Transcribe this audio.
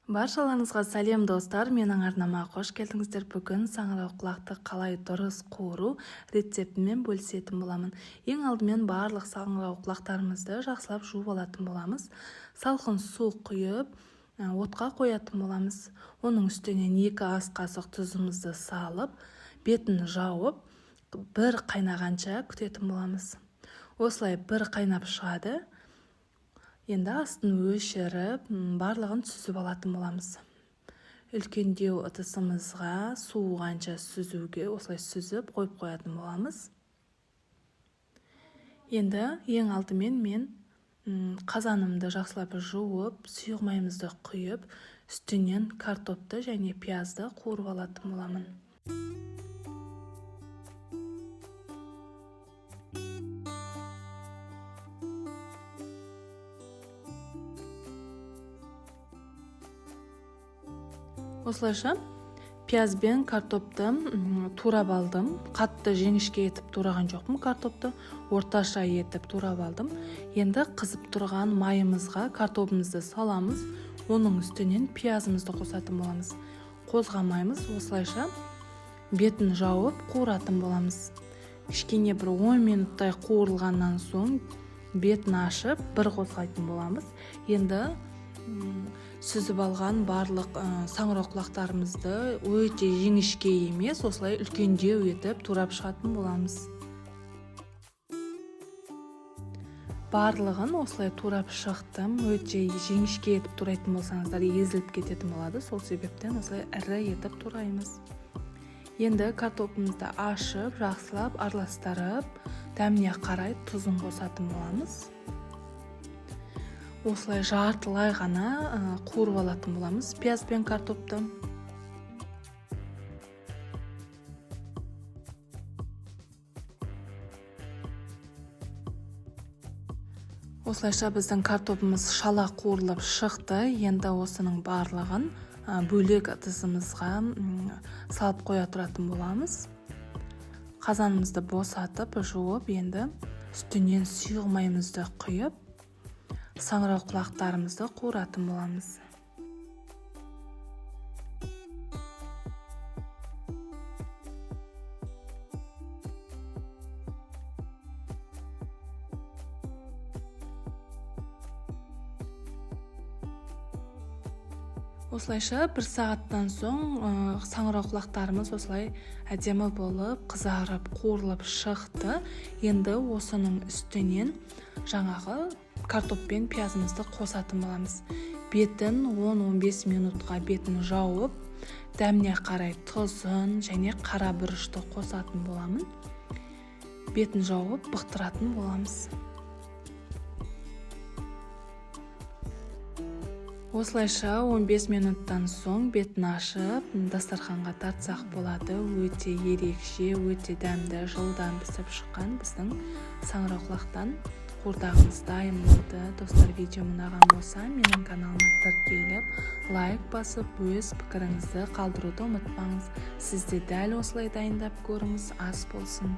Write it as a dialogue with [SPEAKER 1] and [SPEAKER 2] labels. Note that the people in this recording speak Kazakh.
[SPEAKER 1] Баршаларыңызға сәлем, достар! Менің арнама қош келдіңіздер. Бүгін саңырауқұлақты қалай дұрыс қуыру рецептімен бөлісетін боламын. Ең алдымен барлық саңырауқұлақтарымызды жақсылап жуып алатын боламыз. Салқын су құйып, отқа қоятын боламыз. Оның үстінен 2 ас қасық тұзымызды салып, бетін жауып, бір қайнағанша күтетін боламыз. Осылай бір қайнап шығады. Енді астын өшіріп, барлығын сүзіп алатын боламыз. Үлкендеу ыдысымызға суығанша сүзуге, осылай сүзіп қойып қоятын боламыз. Енді ең алдымен мен қазанымды жақсылап жуып, сұйық майымызды құйып, үстінен картопты және пиязды қуырып алатын боламын. Осылайша пияз бен картопты турап алдым. Қатты жіңішке етіп тураған жоқпын картопты, орташа етіп турап алдым. Енді қызып тұрған майымызға картобымызды саламыз, оның үстінен пиязымызды қосатын боламыз. Қозғамаймыз, осылайша бетін жауып қуыратын боламыз. Кішкене бір 10 минуттай қуырылғаннан соң бетін ашып бір қозғайтын боламыз. Енді сүзіп алған барлық саңырауқұлақтарымызды өте жіңішке емес, осылай үлкендеу етіп турап шығатын боламыз. Барлығын осылай турап шықтым. Өте жіңішке етіп турайтын болсаңыздар, езіліп кететін болады. Сол себептен осылай ірі етіп тураймыз. Енді картопымызды ашып, жақсылап араластырып, дәміне қарай тұзын қосатын боламыз. Осылай жартылай ғана қуырып алатын боламыз пияз бен картопты. Осылайша біздің картопымыз шала қуырылып шықты. Енді осының барлығын бөлек ыдысымызға салып қоя тұратын боламыз. Қазанымызды босатып, жуып, енді үстінен сұйық майымызды құйып, саңырауқұлақтарымызды қуыратын боламыз. Осылайша бір сағаттан соң саңырауқұлақтарымыз осылай әдемі болып қызарып қуырылып шықты. Енді осының үстінен жаңағы картоп пен пиязымызды қосатын боламыз. Бетін 10-15 минутқа бетін жауып, дәміне қарай тұзын және қара бұрышты қосатын боламын. Бетін жауып бұқтыратын боламыз. Осылайша 15 минуттан соң бетін ашып, дастарханға тартсақ болады. Өте ерекше, өте дәмді, жылдам пісіп шыққан біздің саңырауқұлақтан қуырдағымыз дайын болды. Достар, видеом ұнаған болса, менің каналыма тіркеліп, лайк басып, өз пікіріңізді қалдыруды ұмытпаңыз. Сіз де дәл осылай дайындап көріңіз. Ас болсын.